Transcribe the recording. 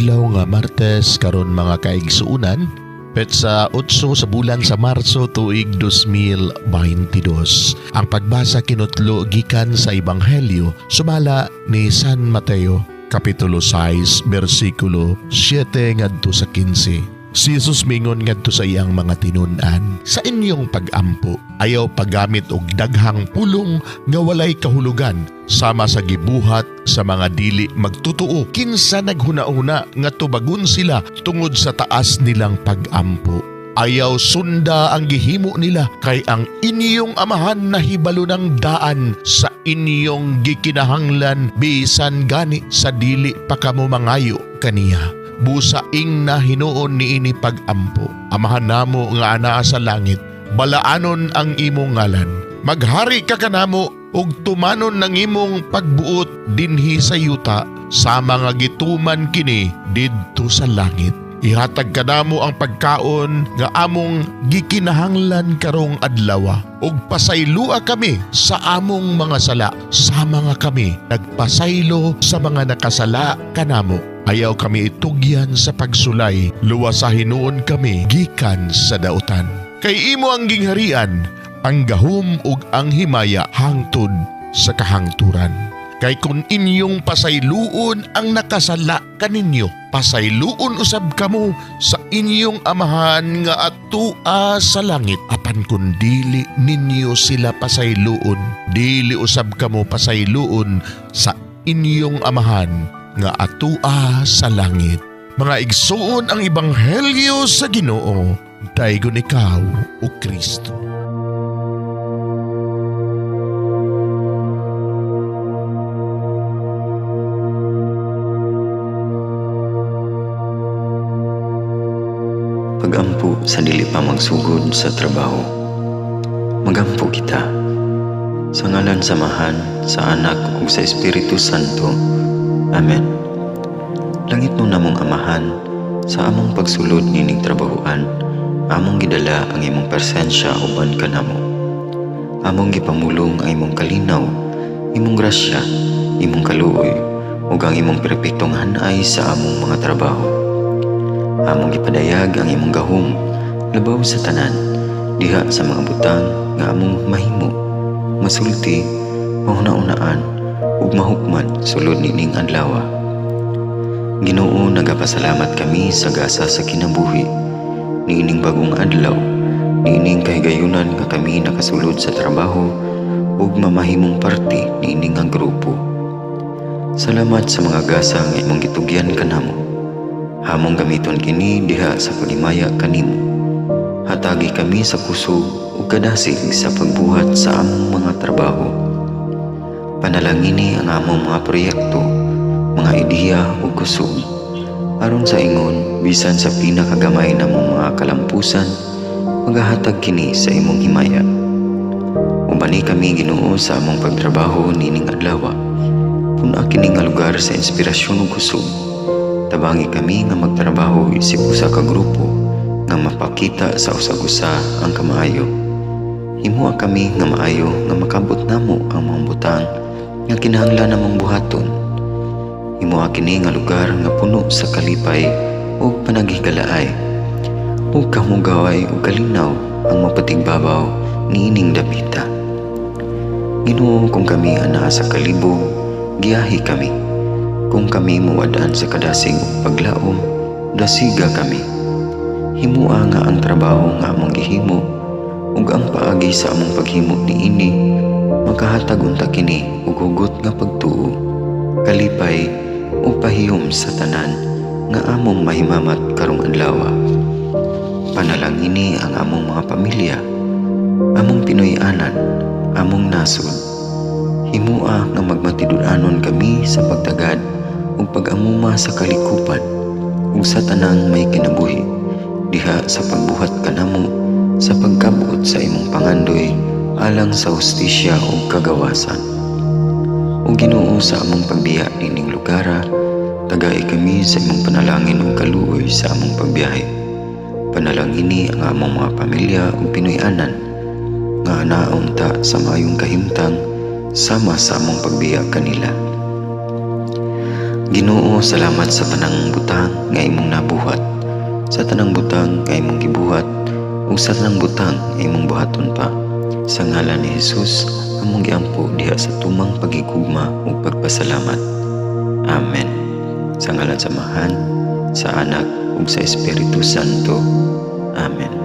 Adlaw nga Martes karon, mga kaigsuunan, petsa 8 sa bulan sa Marso, tuig 2022. Ang pagbasa kinutlo gikan sa Ebanghelyo sumala ni San Mateo, Kapitulo 6, bersikulo 7 ngadto sa 15. Si Jesus mingon ngadto sa iyang mga tinun-an, "Sa inyong pagampo, ayaw paggamit og daghang pulong nga walay kahulugan sama sa gibuhat sa mga dili magtutuo. Kinsa naghuna-huna nga tubagon sila tungod sa taas nilang pagampo. Ayaw sunda ang gihimo nila, kay ang inyong Amahan nahibalo ng daan sa inyong gikinahanglan bisan gani sa dili pa kamo mangayo kaniya. Busa ingna hinuon niini pagampo: Amahan namo nga anaa sa langit, balaanon ang imong ngalan. Maghari ka kanamo ug tumanon ng imong pagbuot dinhi sa yuta sama nga gituman kini didto sa langit. Ihatag kanamo ang pagkaon nga among gikinahanglan karong adlaw, ug pasaylua kami sa among mga sala sama nga kami nagpasaylo sa mga nakasala kanamo. Ayaw kami itugyan sa pagsulay, luwasa hinuon kami gikan sa dautan. Kay imo ang gingharian, ang gahom ug ang himaya hangtod sa kahangturan. Kay kung inyong pasayloon ang nakasala kaninyo, pasayloon usab kamo sa inyong Amahan nga atua sa langit. Apan kung dili ninyo sila pasayloon, dili usab kamo pasayloon sa inyong Amahan nga atua sa langit." Mga igsuon, ang ebanghelyo sa Ginoo. Daygon ikaw, o Kristo. Pagampo sa dili pa magsugod sa trabaho. Magampo kita. Sa ngalan sa Amahan, sa Anak ug sa Espiritu Santo. Amen. Langitnon namong Amahan, sa among pagsulod nining trabahoan, among gidala ang imong presensya uban kanamo. Among gipamulong ang imong kalinaw, imong grasya, imong kaluoy, ug ang imong perpektong hanay sa among mga trabaho. Among gipadayag ang imong gahom labaw sa tanan diha sa mga butang nga among mahimo, masulti, mahuna-unaan ug mahukman sulod nining adlaw. Ginoo, nagapasalamat kami sa gasa sa kinabuhi niining bagong adlaw, niining kahigayunan nga kami nakasulod sa trabaho ug mamahimong parte niini nga grupo. Salamat sa mga gasa nga imong gitugyan kanamo. Among gamiton kini diha sa paghimaya kanimo. Hatagi kami sa kusog ug kadasig sa pagbuhat sa among mga trabaho. Panalangini ang among mga proyekto, mga ideya ug kusog. Aron sa ingon, bisan sa pinakagamay namong mga kalampusan, magahatag kini sa imong himaya. Ubani kami, Ginoo, sa among pagtrabaho nining adlaw. Pun-a kini nga lugar sa inspirasyon ug kusog. Tabangi kami nga magtrabaho isip usa ka grupo nga mapakita sa usag-usa ang kamaayo. Himoa kami nga maayo nga makabot namo ang mga butang nga kinahanglan namong buhaton. Himoa kini nga lugar nga puno sa kalipay ug panaghigalaay, ug kahugaway ug kalinaw ang mapatigbabaw niining dapita. Ginoo, kung kami anaa sa kalibog, giyahi kami. Kung kami muwad-an sa kadasig ug paglaom, dasiga kami. Himua nga ang trabaho nga among gihimo ug ang paagi sa among paghimo niini makahatag unta kini og hugot nga pagtuo, kalipay ug pahiyom sa tanan nga among mahimamat karong adlaw. Panalangini ang among mga pamilya, among Pinoy-anan, among nasod. Himua nga magmatinud-anon kami sa pagtagad ug pag-amuma sa kalikupan ug sa tanang may kinabuhi diha sa pagbuhat kanamo sa pagkabot sa imong pangandoy alang sa hustisya ug kagawasan. O Ginoo, sa among pagbiya nining lugara, tagai kami sa imong panalangin ug kaluoy sa among pagbiyahe. Panalangini ang among mga pamilya ug Pinoy-anan nga anaa unta sa maayong kahimtang sama sa among pagbiya kanila. Ginoo, salamat sa tanang butang nga imong nabuhat, sa tanang butang nga imong gibuhat, ug sa tanang butang nga imong buhaton pa. Sa ngalan ni Jesus, among giampo diha sa tumang pagigugma ug pagpasalamat. Amen. Sa ngalan sa Amahan, sa Anak ug sa Espiritu Santo. Amen.